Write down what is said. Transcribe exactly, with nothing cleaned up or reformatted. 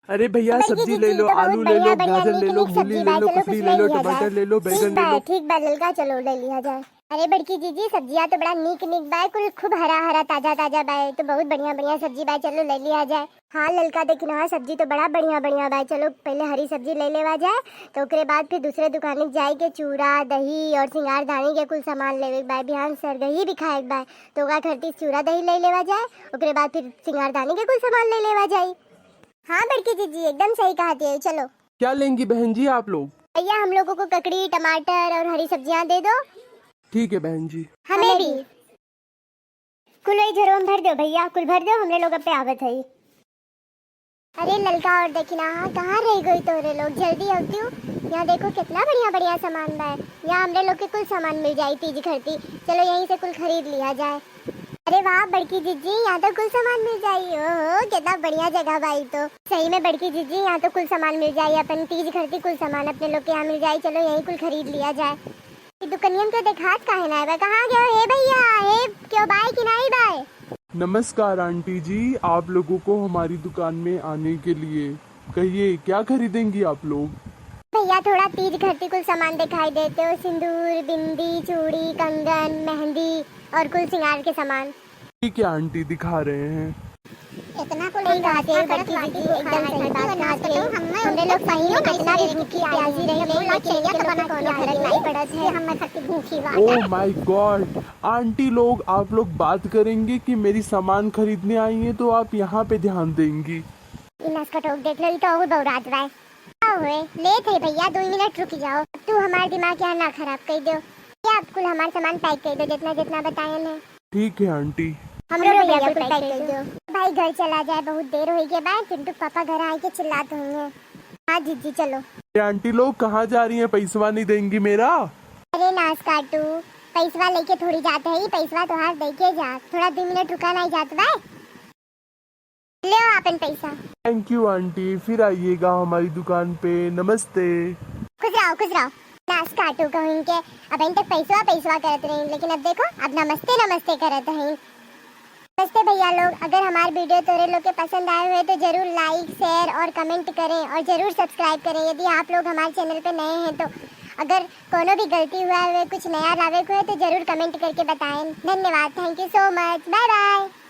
अरे भैया, बड़की सब्जी जीजी, ले लो, तो बहुत आलू ले बढ़िया, लो, बढ़िया, गाजर नीक, ले लो, नीक मूली सब्जी ले बा, लो, चलो कुछ टमाटर ले ले लो, लिया जाए। बैगन ठीक ले बा, लो। ठीक बा, ठीक बा, ललका, चलो ले लिया जाए। अरे बड़की जीजी, सब्जिया तो बड़ा नीक नीक बा, कुल खूब हरा हरा, ताजा ताजा बा, तो बहुत बढ़िया बढ़िया सब्जी बा, चलो ले लिया जाए। हाँ ललका, देखी ना, सब्जी तो बड़ा बढ़िया बढ़िया बा, चलो पहले हरी सब्जी ले लेवा जाए, तो ओकरे बाद फिर दूसरे दुकान में जाए के चूड़ा, दही और सिंगारदानी के कुल सामान लेवे के बा। बिहान सरगही भी खाए के बा, तो ओकरा खातिर चूड़ा दही ले लेवा जाए, ओकरे बाद फिर सिंगारदानी के कुल सामान ले लेवा जाए। हाँ बड़की जीजी, एकदम सही कहत है, चलो। क्या लेंगी बहन जी आप लोग? भैया, हम लोगों को ककड़ी, टमाटर और हरी सब्जियां दे दो। ठीक है बहन जी। हमें भी। कुल वही झोरवा में भर दो भैया, कुल भर दो, हमरे लोग अब पे आवत है। अरे ललका, और देखी ना, हाँ, कहाँ रह गई तोरे लोग? जल्दी आवतियो। यहाँ देखो कितना बढ़िया बढ़िया सामान बा। यहाँ हमरे लोग के कुल सामान मिल जाई तीज खरती। चलो यहीं से कुल खरीद लिया जाए। अरे वाह बड़की जीजी, यहाँ तो कुल सामान मिल जाई। ओहो, कितना बढ़िया जगह बा ई तो। सही में बड़की जीजी, यहाँ तो कुल सामान मिल जाई, अपन तीज खरती कुल सामान अपने लोग के यहाँ मिल जाई। चलो यहीं कुल खरीद लिया जाए। ई दुकनियन के देखात काहे ना बा? कहाँ गयो हे भैया? हे क्यों बाय कि नहीं बाय? नमस्कार आंटी जी, आप लोगों को हमारी दुकान में आने के लिए। कहिए, क्या खरीदेंगी आप लोग? भैया, थोड़ा तीज खरती कुल सामान दिखाई देते हो, सिंदूर, बिंदी, चूड़ी, कंगन, मेहंदी और कुल सिंगार के सामान। ठीक है आंटी, दिखा रहे हैं। इतना कुल सही बात है बड़की जीजी, एकदम सही बात कहा थे। हमरे लोग सही में कितना भी भूखी प्यासी रही, लेकिन इनके लोग के कोनो फर्क नहीं पड़त है। हम भूखी बात। Oh my God, आंटी लोग, आप लोग बात करेंगे कि मेरी सामान खरीदने आई हैं, तो आप यहाँ पे ध्यान देंगी। ई नसकटोक देख लो, ई तो और बौरात बा। का हुए? लेत है भैया, दो मिनट रुक जाओ। तू हमार दिमाग यहाँ ना खराब कर दो। ये आप कुल हमार सामान पैक कर दो, जितना जितना बतायन है। ठीक है आंटी। हमरो भैया कुल पैक कर दो। भाई घर चला जाए, बहुत देर हो गया बा, चिंटू पापा घर आए के चिल्लात होंगे। हाँ जीजी चलो। ये आंटी लोग कहाँ जा रही हैं? पैसवा नहीं देंगी मेरा? अरे नास काटू, पैसवा लेके थोड़ी जाते हैं, पैसवा तोहार दे के जा। थोड़ा दो मिनट रुका नहीं जात बा। ले आओ आपन पैसा। Thank you आंटी, फिर आइएगा हमारी दुकान पे। नमस्ते। खुश रहो, खुश रहो। नास काटू कहूँ के, अब इन तक पैसवा पैसवा करत रही, लेकिन अब देखो, अब नमस्ते नमस्ते करत हैं। नमस्ते भैया लोग, अगर हमार वीडियो तोरे लोग के पसंद आए हुए तो जरूर like, share और comment करें और जरूर subscribe करें। यदि आप लोग हमारे चैनल पे नए हैं तो अगर कोनो भी गलती हुआ हुए, कुछ नया लावे के हुए तो जरूर comment करके बताएं। धन्यवाद, thank you so much, bye bye।